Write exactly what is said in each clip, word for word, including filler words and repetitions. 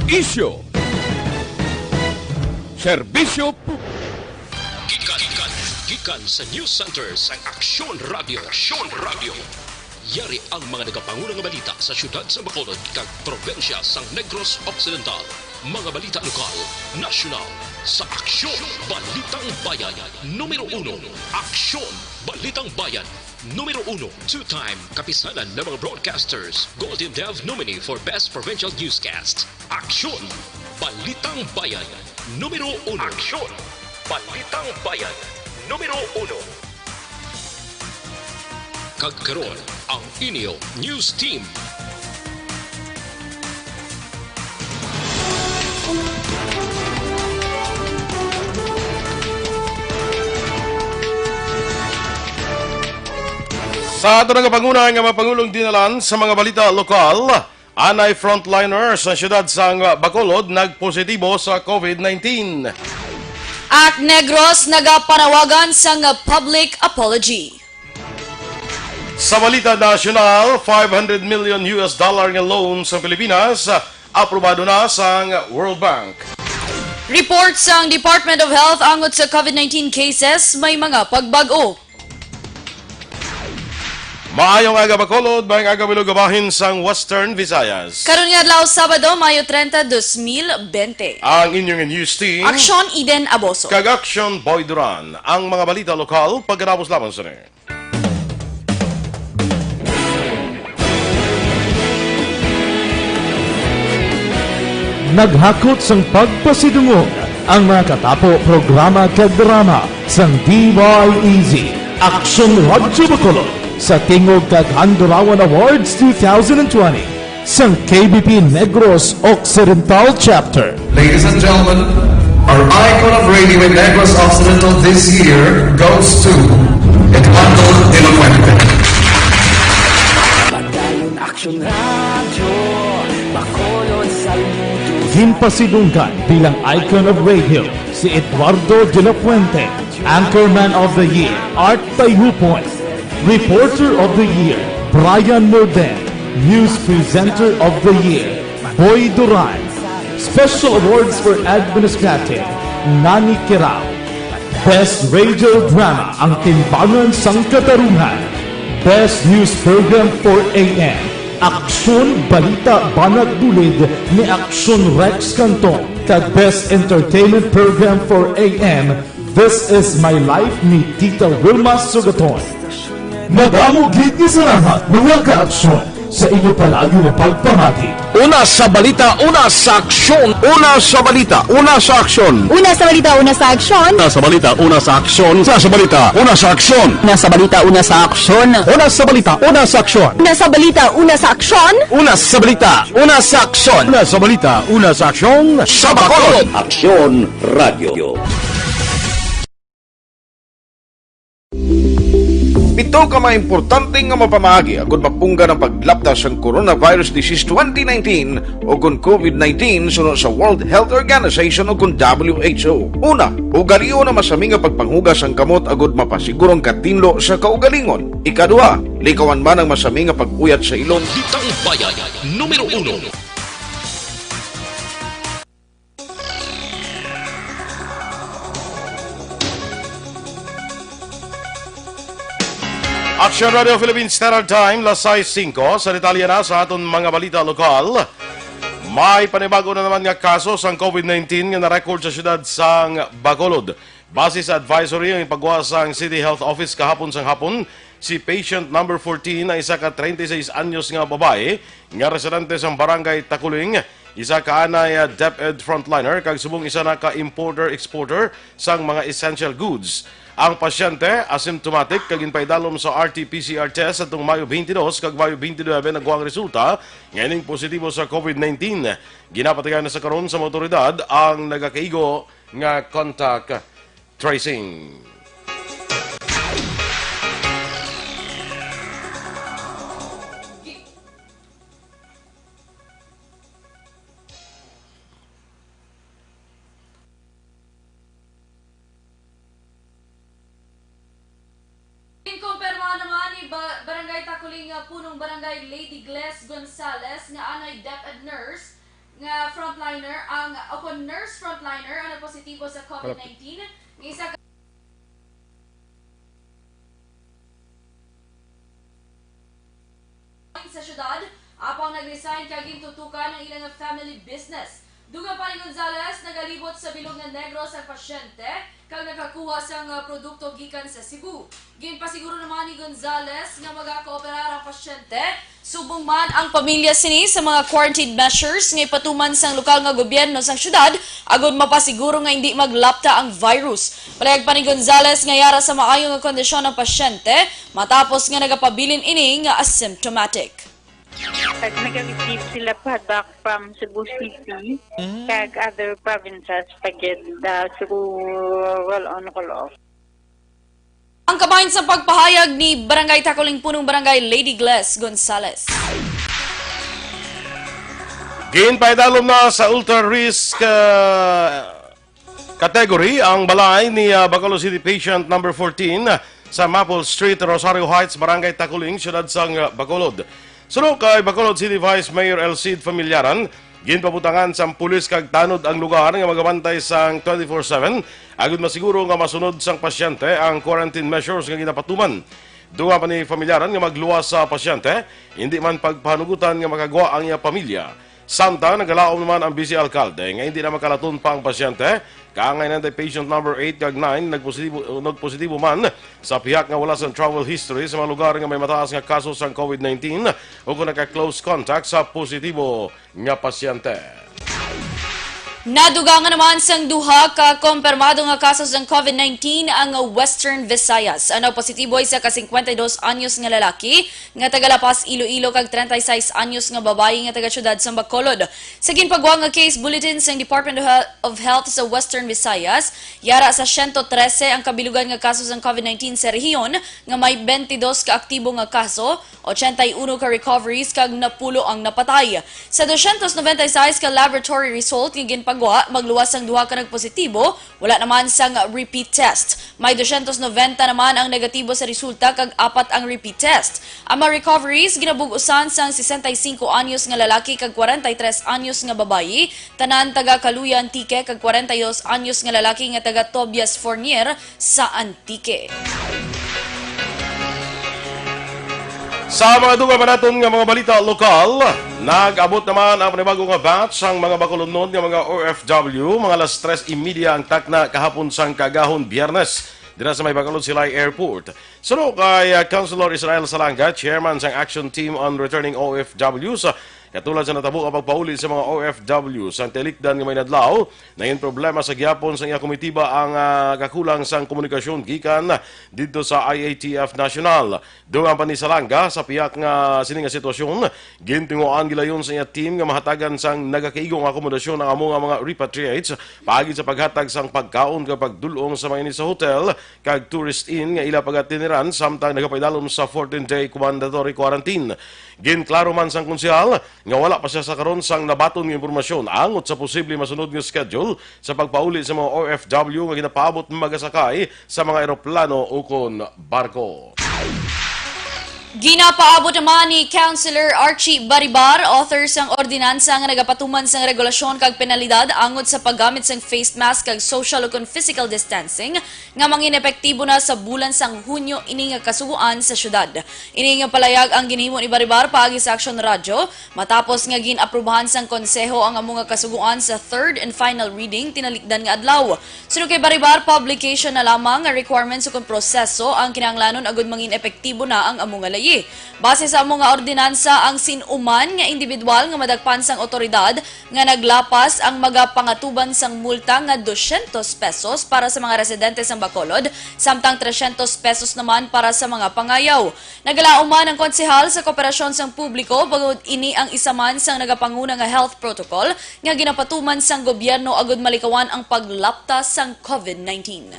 Isyu. Serbisyo pu- Gikan, gikan, gikan sa News Center sang Aksyon Radio. Aksyon Radio. Yari ang mga nagapanguna nga balita sa siyudad sa Bacolod kag probinsya sang Negros Occidental. Mga balita lokal, nasyonal, sa Aksyon Balitang Bayan, numero uno. Aksyon Balitang Bayan, numero uno. Two-time Kapisanan ng mga Broadcasters Golden Dove nominee for Best Provincial Newscast. Aksyon Balitang Bayan, numero uno. Aksyon Balitang Bayan, numero uno. Kag karon, ang inyo news team. Sa ato nga panguna nga mga pangulong dinalan sa mga balita lokal, anay frontliners sa siyudad sang Bacolod nagpositibo sa COVID nineteen. Act Negros nagapanawagan sang public apology. Sa balita nasyonal, five hundred million U S dollar nga loan sa Pilipinas aprobado na sang World Bank. Report sang Department of Health angot sa COVID nineteen cases, may mga pagbag-o. Maayong aga, Bacolod. Maayong aga, Bilog, bahin sang Western Visayas. Karon nga adlaw, Sabado, Mayo treinta, dos mil bente. Ang inyong news team, Aksyon Eden Aboso. Kag Aksyon Boy Duran. Ang mga balita lokal, pagkatapos lamang sini. Naghakot sang pagpasidungog ang mga katapo, programa kag drama sang D Y E Z, Aksyon Radyo Bacolod, sa tingog kag Handurawan Awards two thousand twenty sang K B P Negros Occidental Chapter. Ladies and gentlemen, our icon of radio in Negros Occidental this year goes to Eduardo de la Fuente. Padayon Aksyon Radyo, Bacolod, saludo. Ginpasidunggan bilang icon of radio si Eduardo de la Fuente, Anchorman of the Year, Art Tayhupon, Reporter of the Year, Brian Morden, News Presenter of the Year, Boy Duran, Special Awards for Administrative, Nani Kirao, Best Radio Drama, Ang Timbangan sang Katarungan, Best News Program for A M, Aksyon Balita Banat Bulid ni Aksyon Rex Canton, kag Best Entertainment Program for A M, This Is My Life ni Tita Wilma Sugaton. Madamo gid nga salamat, mga ka-aksyon, sa inyo palagi nga pagpamati. Una sa balita, una sa aksyon. Una sa balita, una sa aksyon. Una sa balita, una sa aksyon. Una sa balita, una sa aksyon. Una sa balita, una sa aksyon. Una sa balita, una sa aksyon. Una sa balita, una sa aksyon. Una sa balita, una sa aksyon. Una sa balita, una sa aksyon. Una sa balita, una sa aksyon. Sa Bacolod. Aksyon Radio. Pito ka mga importante nga mapamaagi agud mapunggan ang paglapta sang coronavirus disease twenty nineteen o kon COVID nineteen suno sa World Health Organization o kon W H O. Una, ugalion ang masami nga pagpanghugas sang kamot agud mapasiguro ang katinlo sa kaugalingon. Ikaduha, likawan man ang masami nga pag-uyat sa ilong. Balitang Bayan, numero uno. Action Radio Philippines Standard Time, las sais singko. Sa detalye na sa aton mga balita lokal, may panibago na naman nga kaso sang COVID nineteen nga na-record sa siyudad sang Bacolod. Base sa advisory nga ipagwa sang City Health Office kahapon sang hapon, si patient number fourteen ay isa ka treinta y seis anyos nga babayi nga residente sang Barangay Takuling, isa ka anay, ah, DepEd frontliner kag subong isa na ka importer-exporter sang mga essential goods. Ang pasyente asymptomatic kag ginpaidalom sa R T P C R test atong Mayo twenty-two kag Mayo twenty-nine nagwa ang resulta nga ining positibo sa COVID nineteen. Ginapatigayon na sa karon sa mga awtoridad ang nagakaigo nga contact tracing. Ginkumpirma naman ni Ba-, Barangay Takuling nga punong barangay Lady Gles Gonzales nga anay DepEd nurse nga frontliner ang, o kon nurse frontliner ang nagpositibo sa COVID nineteen, nga isa ka sa syudad, apang nag-resign kag gintutukan ang ilang family business. Dugang pa ni Gonzales, nagalibot sa bilog nga Negros ang pasyente kag nakakuha sang, ah, produkto gikan sa Cebu. Ginpasiguro naman ni Gonzales nga magakooperar ang pasyente, subong man ang pamilya sini sa mga quarantine measures nga ipatuman sang lokal nga gobyerno sang syudad agod mapasiguro nga indi maglapta ang virus. Palayag pa ni Gonzales nga yara sa maayo nga kondisyon ang pasyente matapos nga nagapabilin ini nga asymptomatic. Kag nag-receive sila product from Cebu City kag other provinces pa gid, the Cebu roll on, roll off. Ang kabahin sa pagpahayag ni Barangay Takuling Punong Barangay Lady Gles Gonzales. Ginpaidalom na sa ultra risk ah, category ang balay ni ah, Bacolod City Patient number fourteen sa Maple Street, Rosario Heights, Barangay Taculing, siyudad sang ah, Bacolod. Suno kay Bacolod City Vice Mayor El Cid Familiaran, ginpabutangan sang pulis kag tanod ang lugar nga magabantay sang twenty-four seven agud masiguro nga masunod sang pasyente ang quarantine measures nga ginapatuman. Dugang pa ni Familiaran nga magluwas sa pasyente, hindi man pagpahanugutan nga makagwa ang iya pamilya. Samtang nagalaom naman ang Vice Alkalde nga hindi na makalaton pa ang pasyente, kaangay na patient number eight kag nine nagpositibo, nagpositibo man sa pihak nga wala sang travel history sa mga lugar nga may mataas nga kaso sang COVID nineteen o kung naka-close contact sa positibo nga pasyente. Nadugangan naman sang duha ka kompirmado nga kaso sang COVID nineteen ang Western Visayas. Ang nagpositibo isa ka cincuenta y dos anyos nga lalaki nga taga La Paz, Iloilo, kag treinta y seis anyos nga babayi nga taga siyudad sang Bacolod. Sa ginpagwa nga case bulletin sang Department of Health, of Health sa Western Visayas, yara sa siyento trese ang kabilugan nga kaso sang COVID nineteen sa rehiyon, nga may twenty-dos ka aktibo nga kaso, ochenta y uno ka recoveries, kag napulo ang napatay. Sa dosyentos noventa y seis ka laboratory result nga ginpagwa, magluwas ang duha ka nagpositibo, wala naman sang repeat test. May dosyentos noventa naman ang negatibo sa resulta kag apat ang repeat test. Ang mga recoveries ginabug-usan sang sesenta y cinco anyos nga lalaki kag kwarenta y tres anyos nga babayi, tanan taga Caluya, Antique, kag kwarenta y dos anyos nga lalaki nga taga Tobias Fornier sa Antique. Sa mga dugang pa naton nga mga balita lokal, nag-abot naman ang panibago nga batch sang mga Bacolodnon nga mga O F W, mga alas tres y media ang takna kahapon sang kaagahon, Biyernes, dira sa may Bacolod Silay Airport. Suno kay ah, Councilor Israel Salanga, chairman sang Action Team on Returning O F Ws, ah, katulad sa natabo nga pagpauli sa mga O F W sang tilikdan nga may nadlaw, nangin problema sa gihapon sang iya komitiba ang ah, kakulang sang komunikasyon gikan didto sa I A T F National. Dugang pa ni Salanga, sa pihak nga sini nga sitwasyon, gintinguhaan gilayon sa iya team nga mahatagan sang nagakaigo nga akomodasyon ang amo nga mga repatriates paagi sa paghatag sang pagkaon kag pagdul-ong sa mga ini sa hotel kag tourist inn nga ila pagatiniran samtang nagapaidalom sa fourteen-day mandatory quarantine. Ginklaro man sang konsehal nga wala pa siya sa karon sang nabaton nga impormasyon angot sa posible masunod nga schedule sa pagpauli sa mga O F W nga ginapaabot magasakay sa mga eroplano ukon barko. Ginapaabot naman ni Councilor Archie Baribar, author sang ordinansa nga nagapatuman sang regulasyon kag penalidad angot sa paggamit sang face mask kag social ukon physical distancing, nga mangin epektibo na sa bulan sang Hunyo ini nga kasugoan sa syudad. Ini nga palayag ang ginhimo ni Baribar paagi sa Aksyon Radyo matapos nga gin-aprubahan sang konseho ang amo nga kasugoan sa third and final reading tinalikdan nga adlaw. Suno kay Baribar, publication na lamang nga requirements ukon proseso ang kinahanglanon agud mangin epektibo na ang amo nga layi. Base sa amo nga ordinansa, ang sin-o man nga indibidwal nga madakpan sang awtoridad nga naglapas ang magapangatuban sang multa nga dosyentos pesos para sa mga residente sang Bacolod, samtang tresyentos pesos naman para sa mga pangayaw. Nagalaom man ang konsehal sa kooperasyon sang publiko, bangod ini ang isa man sang nagapanguna nga health protocol nga ginapatuman sang gobyerno agud malikawan ang paglapta sang COVID nineteen.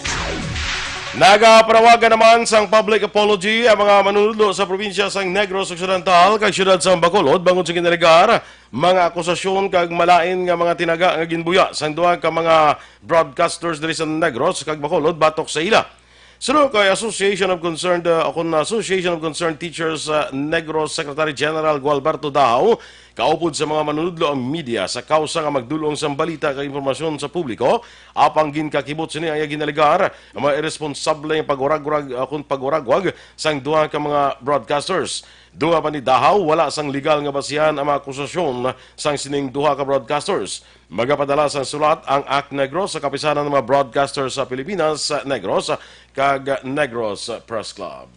Nagapanawagan naman sang public apology ang mga manunudlo sa probinsya sang Negros Occidental kag siyudad sang Bacolod bangod sa ginalegar mga akusasyon kag malain nga mga tinaga nga ginbuya sang duha ka mga broadcasters diri sa Negros kag Bacolod batok sa ila. Suno kay Association of Concerned, uh, o kon Association of Concerned Teachers, uh, Negros Secretary General Gualberto Dao, Kaupod sa mga manunudlo ang media sa kausa nga magdul-ong sang balita kag impormasyon sa publiko, apang ginkakibot sini ang iya ginalegar nga mga irresponsable nga pagwaragwag, ah, kon pagwaragwag sang duha ka mga broadcasters. Dugang pa ni Dahaw, wala sang legal nga basihan ang mga akusasyon sang sining duha ka broadcasters. Magapadala sang sulat ang Act Negros sa Kapisanan ng mga Broadcasters sa Pilipinas, Negros, kag Negros Press Club.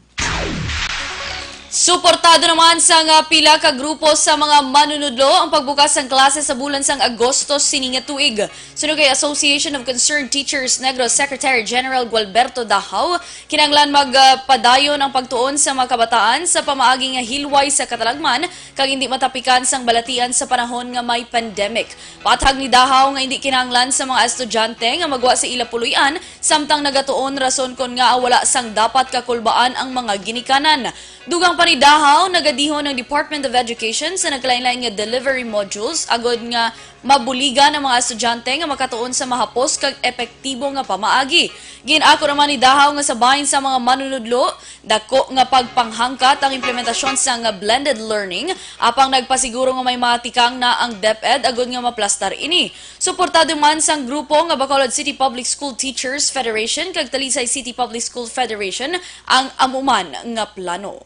Suportado naman sang pila ka grupo sa mga manunudlo ang pagbukas sang klase sa bulan sang Agosto sini nga tuig. Suno kay Association of Concerned Teachers Negros Secretary General Gualberto Dahaw, kinahanglan magpadayon ang pagtuon sa mga kabataan sa pamaagi nga hilway sa katalagman kag hindi matapikan sang balatian sa panahon nga may pandemic. Pathag ni Dahaw nga hindi kinahanglan sa mga estudyante nga magwa sa ila puloy-an samtang nagatuon, rason kon ngaa wala sang dapat kakulbaan ang mga ginikanan. Dugang pa ni Dahaw, nagadihon ang Department of Education sa nagkalain-lain nga delivery modules agod nga mabuligan ang mga estudyante nga makatuon sa mahapos kag epektibo nga pamaagi. Gin-ako naman ni Dahaw nga sa bahin sa mga manunudlo, dako nga pagpanghangkat ang implementasyon sang blended learning, apang nagpasiguro nga may matikang na ang DepEd agod nga maplastar ini. Suportado man sang grupo nga Bacolod City Public School Teachers Federation kag Talisay City Public School Federation ang amo man nga plano.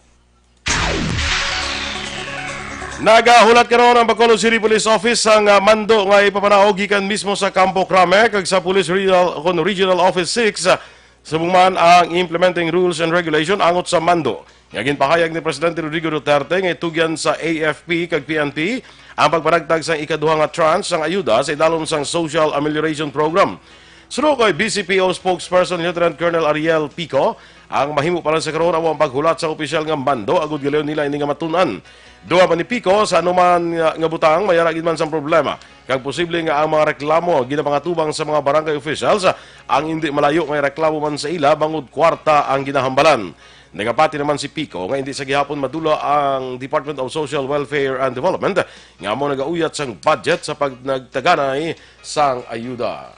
Nagahulat karon ang Bacolod City Police Office sang, ah, mando nga ipapanaog gikan mismo sa Campo Crame kag sa Police Regional, kon Regional Office six, ah, subong man ang implementing rules and regulation angot sa mando nga ginpahayag ni Presidente Rodrigo Duterte nga itugyan sa A F P kag P N P ang pagpanagtag sang ikaduha nga tranche sang ayuda sa idalom sang Social Amelioration Program. Suno kay B C P O spokesperson Lieutenant Colonel Ariel Pico, ang mahimo pa lang sa karon amo ang paghulat sa opisyal nga mando agud galion nila ini nga matun-an. Dugang pa ni Pico, sa anuman nga, nga butang, may ara gid man sang problema. Kag posible nga ang mga reklamo ginapangatubang sa mga barangay officials, ang indi malayo nga reklamo man sa ila bangod kwarta ang ginahambalan. Nagapati naman si Pico nga indi sa gihapon madula ang Department of Social Welfare and Development nga amo nagauyat sang budget sa pagnagtaganay sang ayuda.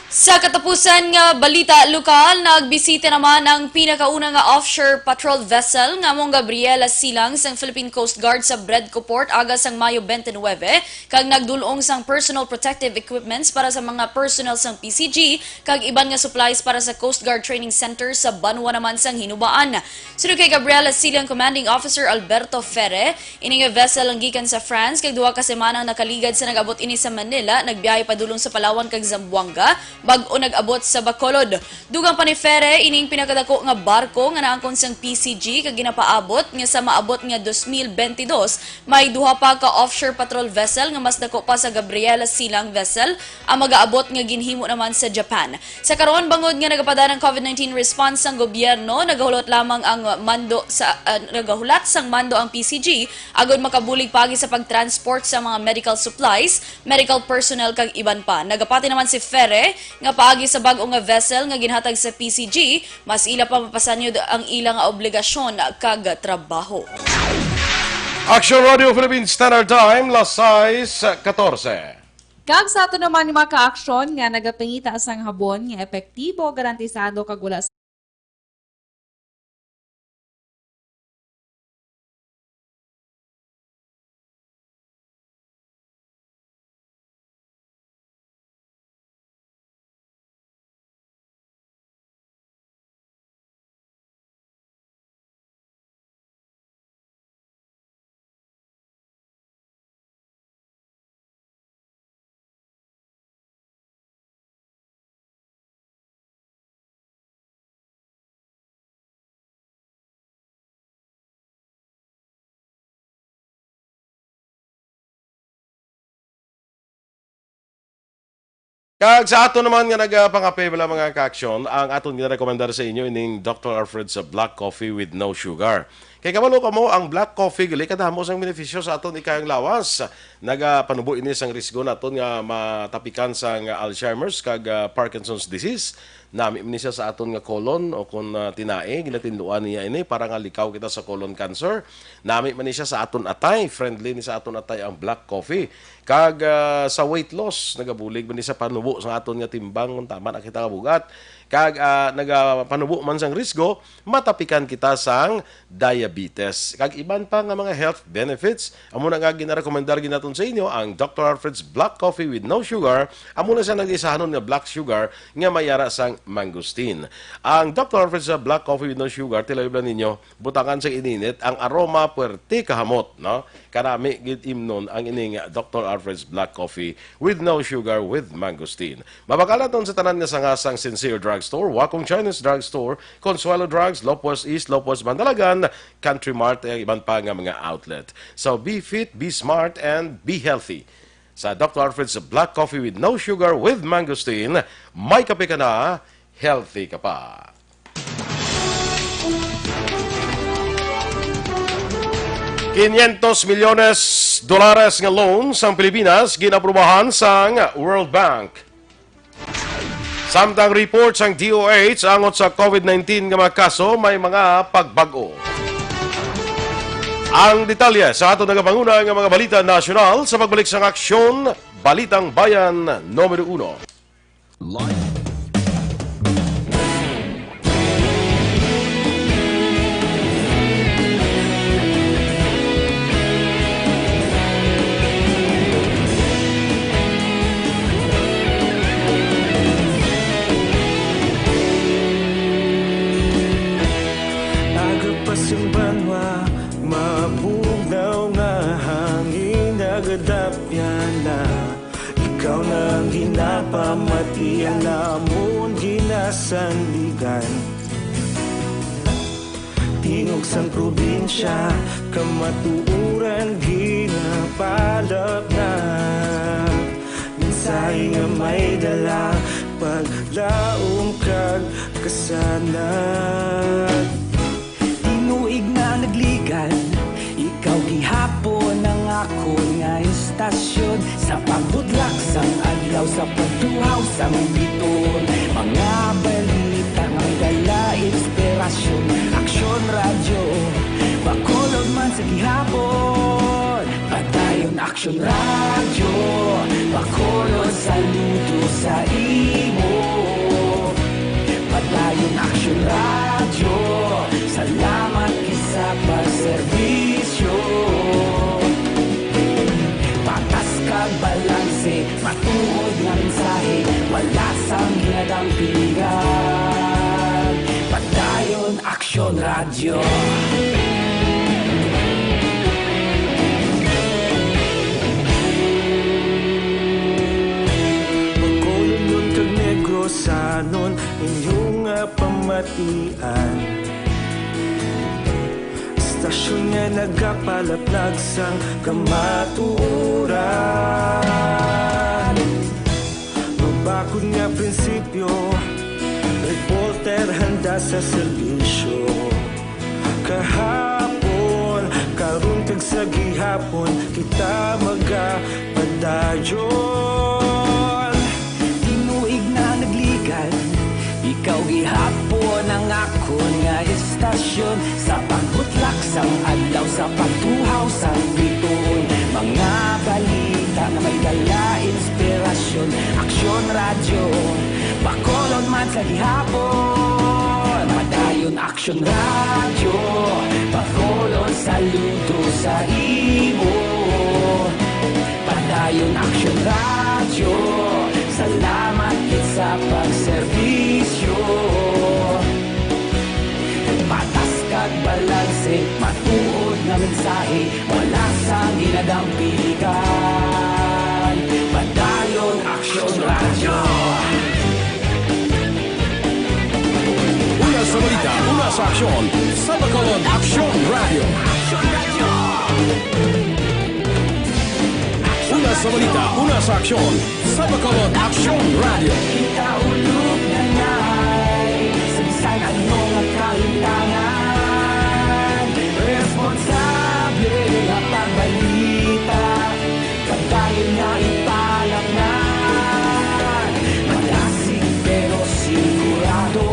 Sa katapusan nga balita lokal, nagbisita naman ang pinakauna nga offshore patrol vessel nga among Gabriela Silang sang Philippine Coast Guard sa Bredco Port aga sang Mayo twenty-nine, kag nagdul-ong sang personal protective equipments para sa mga personnel sang P C G kag iban nga supplies para sa Coast Guard Training Center sa banwa naman sang Hinubaan. Suno kay Gabriela Silang Commanding Officer Alberto Ferre, ini nga vessel ang gikan sa France, kag duha ka semana ang nakaligad sa nag-abot ini sa Manila, nagbiyahe padulong sa Palawan kag Zamboanga, bag-o nag-abot sa Bacolod. Dugang pa ni Ferre, ining pinakadako nga barko nga naangkon sang P C G kag ginapaabot nga sa maabot nga dos mil bentidós, may duha pa ka offshore patrol vessel nga mas dako pa sa Gabriela Silang vessel ang magaabot nga ginhimo naman sa Japan. Sa karon, bangod nga nagapadala ang COVID nineteen response sang gobyerno, nagahulat lamang ang mando sa, ah, nagahulat sang mando ang P C G agud makabulig paagi sa pag-transport sa mga medical supplies, medical personnel kag iban pa. Nagapati naman si Ferre nga paagi sa bag-o nga vessel nga ginhatag sa P C G, mas ila pa mapasanyod ang ila nga obligasyon kag trabaho. Action Radio Philippine Standard Time, las sais katorse. Kag sa ato naman nga mga kaaksyon nga nagapangita sang habon nga epektibo, garantisado kag wala Kag sa ato naman nga nagapangape bala, mga ka-aksyon, ang aton ginarekomendar sa inyo ining Doctor Alfred sa Black Coffee with No Sugar. Kay kabalo kamo, ang black coffee gali kadamo sang benepisyo sa aton ikayang lawas. Nagapanubo ini sang risgo naton nga matapikan sang Alzheimer's kag, ah, Parkinson's disease. Nami man ni siya sa aton nga colon o kon, ah, tinae, ginatinluan niya ini para nga likaw kita sa colon cancer. Nami man ni siya sa aton atay, friendly ni sa aton atay ang black coffee. Kag, ah, sa weight loss, nagabulig man ni sa panubo sa aton nga timbang kung tama na kita kabugat. Kag, ah, nagapanubo man sang risgo, matapikan kita sang diabetes. diabetes, kag iban pa nga mga health benefits. Amo na nga ginarekomendar ginaton sa inyo ang Doctor Alfred's Black Coffee with no sugar. Amo na siya nagdisahanon nga black sugar nga may ara sang mangosteen. Ang Doctor Alfred's, uh, Black Coffee with no sugar, tilayob lang ninyo, butangan sa ininit, ang aroma puwerte kahamot, no? Kanami gid imnon ang ining Doctor Alfred's Black Coffee with no sugar with mangosteen. Mabakal naton sa tanan nga sanga sang Sincere Drugstore, Wakong Chinese Drugstore, Consuelo Drugs, Lopez East, Lopez Bandalagan, Country Mart, ug iban pa nga mga outlet. So, be fit, be smart, and be healthy. Sa Doctor Alfred's Black Coffee with no sugar with mangosteen, may kape ka na, healthy ka pa. Quinientos milyones dolares nga loan sang Pilipinas ginaaprubahan sang World Bank. Samtang report sang D O H angot sa COVID nineteen nga mga kaso, may mga pagbag-o. Ang detalye sa aton nagapanguna nga mga balita nasyonal sa pagbalik sang Aksyon, Balitang Bayan numero uno. Live. Aga pa sing banwa, mabugnaw nga hangin, nagadapyan na. Ikaw na ang ginapamati, ang amon ginasandigan. Tingog sang probinsya, kamatuoran ginapalap na. Mensahe nga may dala, paglaom kag kasanag. Tinuig na nagligad, ikaw gihapon ang akon nga istasyon. Sa pagbudlak sang adlaw, sa pagtuhaw sang bituon, mga balita nga may dala inspirasyon. Aksyon Radyo, Bacolod man sa gihapon. Padayon Aksyon Radyo, Bacolod, saludo sa imo. Padayon Aksyon Radyo, salamat gid sa pagserbisyo. Patas kag balanse, matuod nga mensahe, wala sang ginadampigan. Padayon Aksyon Radyo. Bacolodnon kag Negrosanon, inyo nga pamatian. Istasyon nga nagapalaplag sang kamatuoran. Mabakod nga prinsipyo, reporter handa sa serbisyo. Kahapon, karon kag sa gihapon, kita magapadayon. Tinuig na nagligad, ikaw gihapon ang akon nga istasyon. Sa pagbutlak sang adlaw, sa pagtuhaw sang bituon, mga balita nga may dala inspirasyon. Aksyon Radyo, Bacolod man sa gihapon. Padayon Aksyon Radyo, Bacolod, saludo sa imo. Padayon Aksyon Radyo, salamat gid sa pagserbisyo. Patas kag balanse, matuod nga mensahe, wala sang ginadampigan. Padayon Aksyon Radyo. Una sa balita, una sa aksyon, sa Bacolod Aksyon Radyo. Una sa balita, una sa aksyon, sa Bacolod Aksyon Radyo. Kita ulog na ngay, sa bisan ano nga kahitangan, responsable nga pagbalita. Padayon nga ipalapnan, madasig pero sigurado.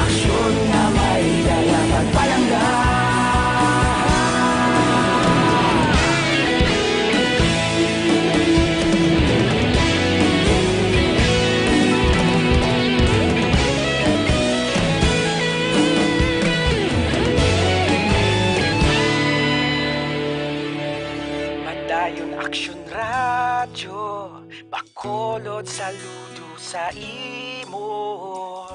Aksyon nga may dala pagpalangga. Bacolod, saludo sa imo.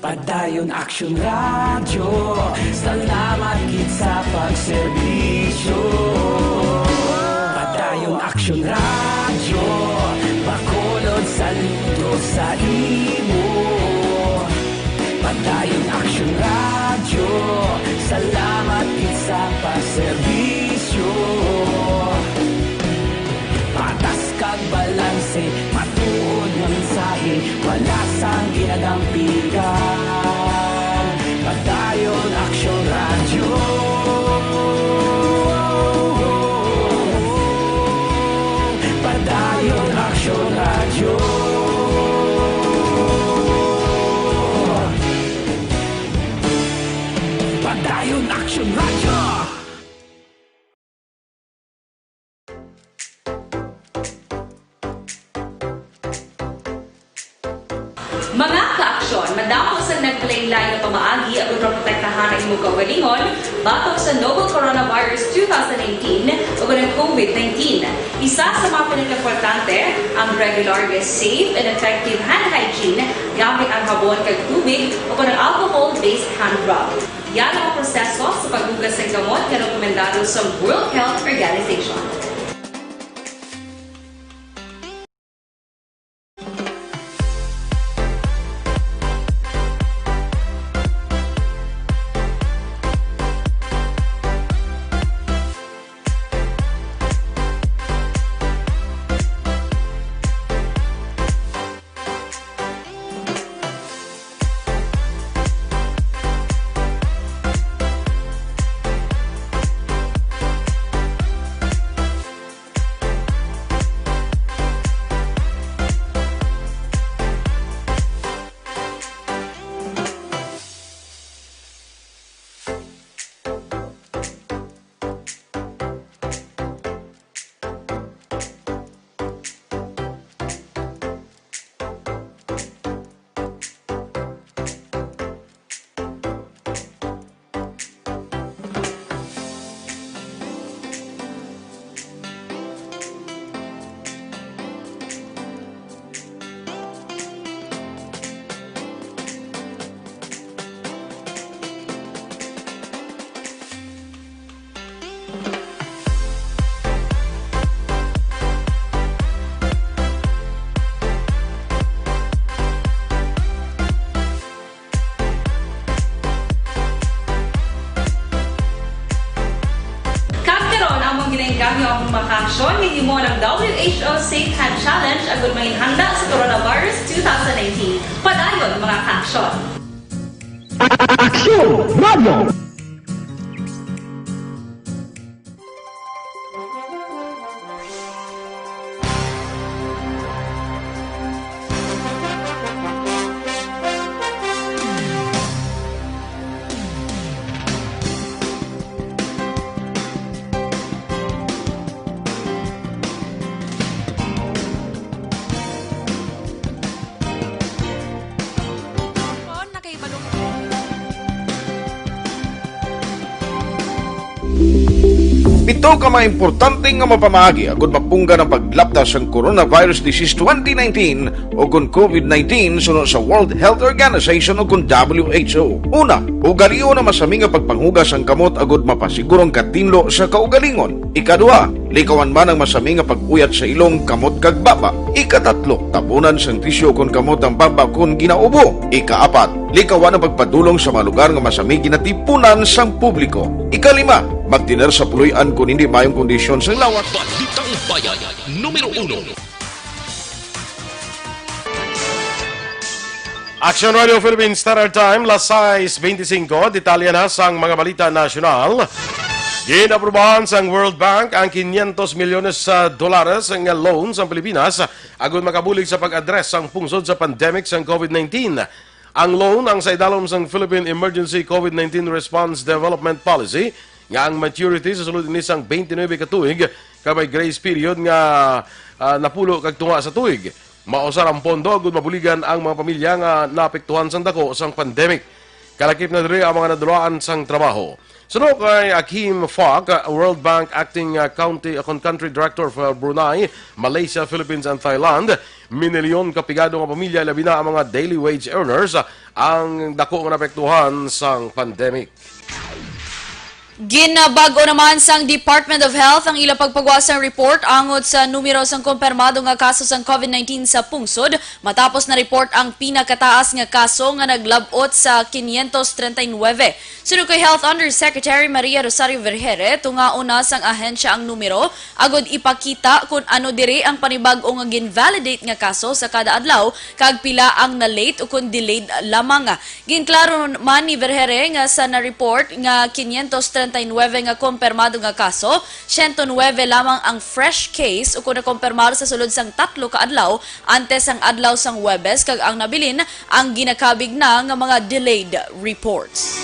Padayon Action Radio, salamat gid sa pagserbisyo. Padayon Action Radio, Bacolod, saludo sa imo. Padayon Action Radio, salamat gid sa pagserbisyo. Patas kag balanse, matuod nga mensahe, wala sang ginadampigan. Padayon Action Radio. Padayon Action Radio. Padayon Action Radio. Mga ka-aksyon, madamo sang nagkalain-lain nga pamaagi agud maprotektahan ang imong kaugalingon batok sa novel coronavirus two thousand nineteen ug ang COVID nineteen. Isa sa mga pinakaimportante, ang regular nga safe and effective hand hygiene gamit ang habon kag tubig o kon ang alcohol-based hand rub. Yara ang proseso sa paghugas sang kamot nga rekomendado sang World Health Organization. Kag karon, among ginaengganyo ang mga kaaksyon nga gihimo ng W H O Safe Hand Challenge agud manginhanda sa coronavirus two thousand nineteen. Padayon, mga kaaksyon. Aksyon Radio! Karon, nakahibalo. Pito ka mga importante nga mapamaagi agud mapunggan ang paglapda sang coronavirus disease twenty nineteen o kon COVID nineteen suno sa World Health Organization o kon W H O. Una, ugalion ang masami nga pagpanghugas sang kamot agud mapasiguro ang katinlo sa kaugalingon. Ikaduha, likawan man ang masami nga pag-uyat sa ilong, kamot, kag baba. Ikatatlo, tabunan sang tisyu kon kamot ang baba kon ginaubo. Ikaapat, likawan ang pagpadulong sa mga lugar nga masami ginatipunan sang publiko. Ikalima, magtener sa puloy-an kon hindi maayong kondisyon sang lawas. Balitang Bayan, numero uno. Action Radio Philippines Standard Time, las sais beintisinco. Detalye na sang mga balita nasyonal. Gin-aprubahan sang World Bank ang quinientos milyones sa dolares nga loan sang Pilipinas agud makabulig sa pag-address sang pungsod sa pandemic sang COVID nineteen. Ang loan ang sa idalom sang Philippine Emergency COVID nineteen Response Development Policy nga ang maturity sa sulod ini sang twenty-nine ka tuig, kag may grace period nga, ah, napulo kag tunga sa tuig. Mausar ang pondo agud mabuligan ang mga pamilya nga naapektuhan sang dako sang pandemic. Kalakip na diri ang mga nadulaan sang trabaho. Suno kay Akeem Fok, uh, World Bank Acting, uh, County, uh, Country Director for Brunei, Malaysia, Philippines, and Thailand, minilyon ka pigado nga pamilya, labi na ang mga daily wage earners, uh, ang dako nga naapektuhan sang pandemic. Ginbag-o naman sang Department of Health ang ila pagpagwa sang report angot sa numero sang kumpirmado nga kaso sang COVID nineteen sa pungsod, matapos na-report ang pinakataas nga kaso nga naglab-ot sa quinientos treinta y nueve. Suno kay Health Undersecretary Maria Rosario Vergeire, tungaon na sang ahensya ang numero agod ipakita kon ano diri ang panibag-o nga gin-validate nga kaso sa kada adlaw kag pila ang na-late o kon delayed lamang. Ginklaro man ni Vergeire nga sa na-report nga quinientos treinta y nueve nga kumpirmado nga kaso, siyento nuebe lamang ang fresh case o kon nakumpirmar sa sulod sang tatlo ka adlaw antes sang adlaw sang Huwebes, kag ang nabilin ang ginakabig na nga mga delayed reports.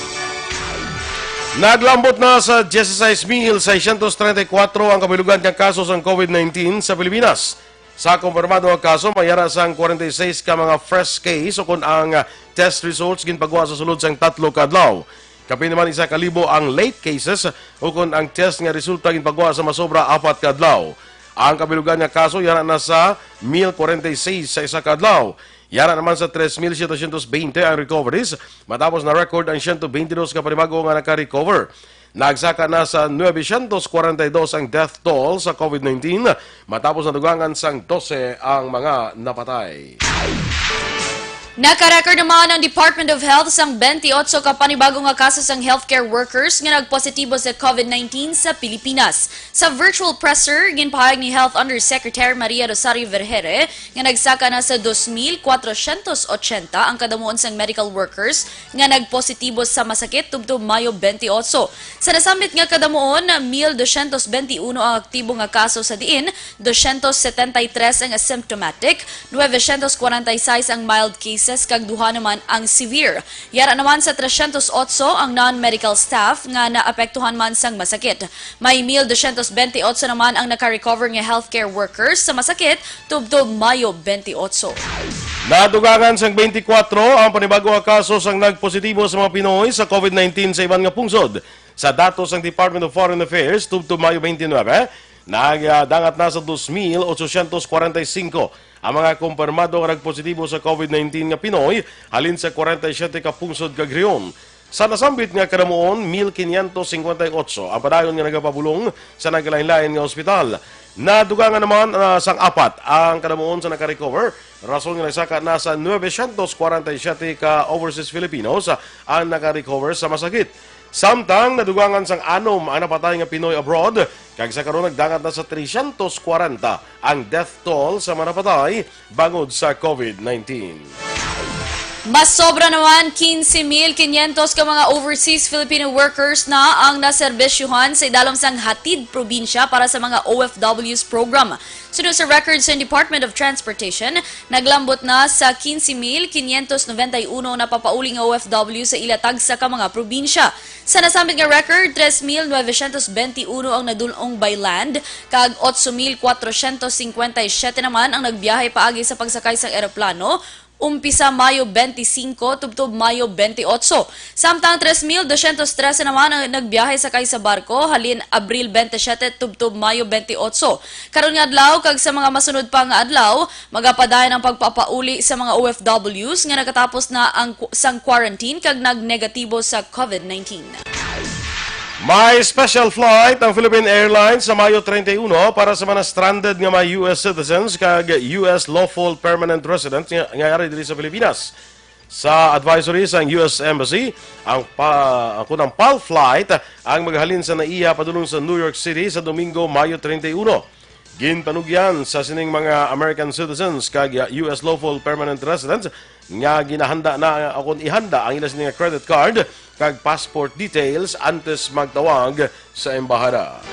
Naglambot na sa dieciséis mil seiscientos treinta y cuatro ang kabilugan nga kaso sang COVID nineteen sa Pilipinas. Sa kumpirmado nga kaso, may yara sang kwarenta y seis ka mga fresh case, ukon ang, ah, test results ginpagwa sa sulod sang tatlo ka adlaw. Kapin naman isa ka libo ang late cases, ukon ang test nga resulta ginpagwa sa masobra apat ka adlaw. Ang kabilugan nga kaso yara na sa mil kwarenta y seis sa isa ka adlaw. Yara naman sa tres mil setecientos veinte ang recoveries, matapos na-record ang siyento beintidos ka panibago nga naka-recover. Nagsaka na sa nuebe siyento kwarenta y dos ang death toll sa COVID nineteen, matapos nadugangan sang dose ang mga napatay. Naka-record naman ang Department of Health sang bentiocho ka panibago nga kaso sang healthcare workers nga nagpositibo sa COVID nineteen sa Pilipinas. Sa virtual presser, ginpahayag ni Health Undersecretary Maria Rosario Vergeire nga nagsaka na sa dos mil kwatrocientos ochenta ang kadamuon sang medical workers nga nagpositibo sa masakit tubtob Mayo bentiocho. Sa nasambit nga kadamuon, mil dosyentos benti uno ang aktibo nga kaso, sa diin dosyentos setenta y tres ang asymptomatic, nuebe syentos kwarenta y seis ang mild cases, kag duha naman ang severe. Yara naman sa tresyentos otso ang non-medical staff nga naapektuhan man sang masakit. May mil dosyentos bentiocho naman ang naka-recover nga healthcare workers sa masakit tubtob Mayo bentiocho. Nadugangan sang bentikuwatro ang panibago nga kaso sang nagpositibo sa mga Pinoy sa COVID nineteen sa iban nga pungsod. Sa datos sang Department of Foreign Affairs, tubtob Mayo twenty-nine, nagdangat na sa dos mil ochocientos kwarenta y cinco ang mga kumpirmado nga nagpositibo sa COVID nineteen nga Pinoy halin sa kwarenta y siyete ka pungsod kag rehiyon. Sa nasambit nga kadamuon, mil quinientos cincuenta y ocho ang padayon nga nagapabulong sa nagkalain-lain nga ospital. Nadugangan naman, ah, sang apat ang kadamuon sa naka-recover, rason nga nagsaka na sa nuebe syentos kwarenta y siyete ka overseas Filipinos ang naka-recover sa masakit. Samtang nadugangan sang anom ang napatay nga Pinoy abroad, kag sa karon nagdangat na sa tresyentos kwarenta ang death toll sa mga napatay bangod sa COVID nineteen. Mas sobra naman quince mil quinientos ka mga overseas Filipino workers na ang naserbisyuhan sa idalom sang Hatid Probinsya para sa mga O F Ws program. Suno sa records sa Department of Transportation, naglambot na sa quince mil quinientos noventa y uno na papauli nga O F W sa ila tagsa ka mga probinsya. Sa nasambit nga record, tres mil nuebe syentos benti uno ang nadul-ong by land, kag otso mil kwatrosyentos singkwenta y siyete naman ang nagbiyahe paagi sa pagsakay sang eroplano, umpisa Mayo benti singko tubtob Mayo benti otso. Samtang tres mil dosyentos trese naman ang nagbiyahe sakay sa barko halin Abril benti siyete tubtob Mayo benti otso. Karon nga adlaw kag sa mga masunod pa nga adlaw, magapadayon ang pagpapauli sa mga O F Ws nga nakatapos na ang ku-, sang quarantine kag nagnegatibo sa COVID nineteen. May special flight ang Philippine Airlines sa Mayo treinta y uno para sa mga stranded nga mga U S citizens kag U S lawful permanent residents nga, nga yari diri sa Pilipinas. Sa advisory sang U S Embassy, ang pa, ang kunang PAL flight ang maghalin sa NAIA padulong sa New York City sa Domingo, Mayo treinta y uno. Ginpanugyan sa sining mga American citizens kag U S lawful permanent residents nga ginahanda na akon ihanda ang ila sining credit card kag passport details antes magtawag sa embahada.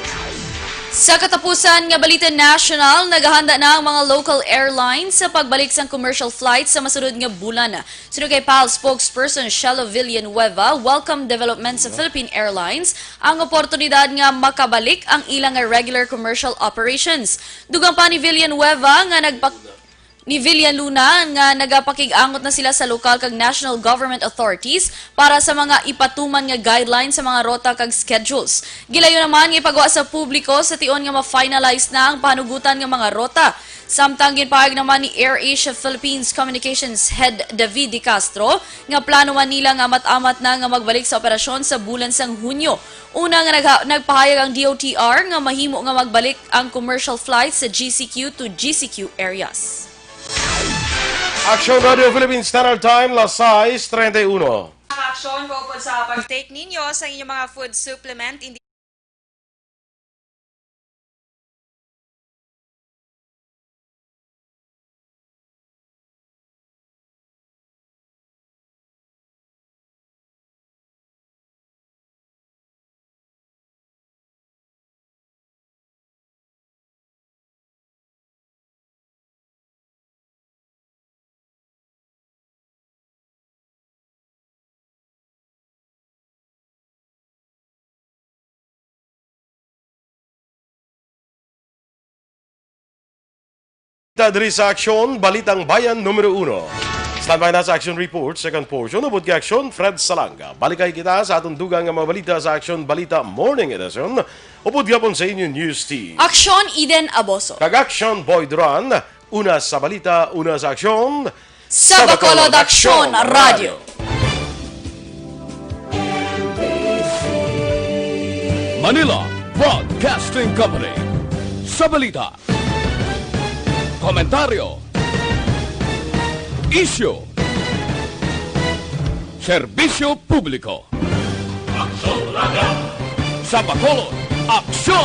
Sa katapusan nga balita national, naghahanda na ang mga local airlines sa pagbalik sang commercial flight sa masunod nga bulan. Suno kay PAL spokesperson Shelo Villanueva, welcome development sa Philippine Airlines ang oportunidad nga makabalik ang ilang regular commercial operations. Dugang pa ni Villanueva nga nagpak-, Ni Villaluna nga nagapakig-angot na sila sa lokal kag national government authorities para sa mga ipatuman nga guidelines sa mga rota kag schedules. Gilayo naman nga ipagwa sa publiko sa tion nga ma-finalize na ang panugutan nga mga rota. Samtang ginpahayag naman ni AirAsia Philippines Communications Head David De Castro nga plano man nila nga amat-amat na nga magbalik sa operasyon sa bulan sang Hunyo. Una nga nagha-, nagpahayag ang D O T R nga mahimo nga magbalik ang commercial flights sa G C Q to G C Q areas. Aksyon Radio Philippines Standard Time, las sais treinta y uno. Ang aksyon kaupod sa pag-, take ninyo sa inyong mga food supplement, hindi Ta diri sa Aksyon, Balitang Bayan numero uno. Standby na sa Aksyon Report, second portion, upod kay Aksyon, Fred Salanga. Balikay kita sa atong dugang nga mga balita sa Aksyon Balita Morning Edition. Upod gihapon sa inyo, News Team. Aksyon, Eden Aboso. Kag Aksyon, Boy Duran. Una sa balita, una sa aksyon. Sa Bacolod Aksyon Radio. Manila Broadcasting Company. Sa balita, komentaryo, isyu, serbisyo publiko. Aksyon Radio. Sa Bacolod, Aksyon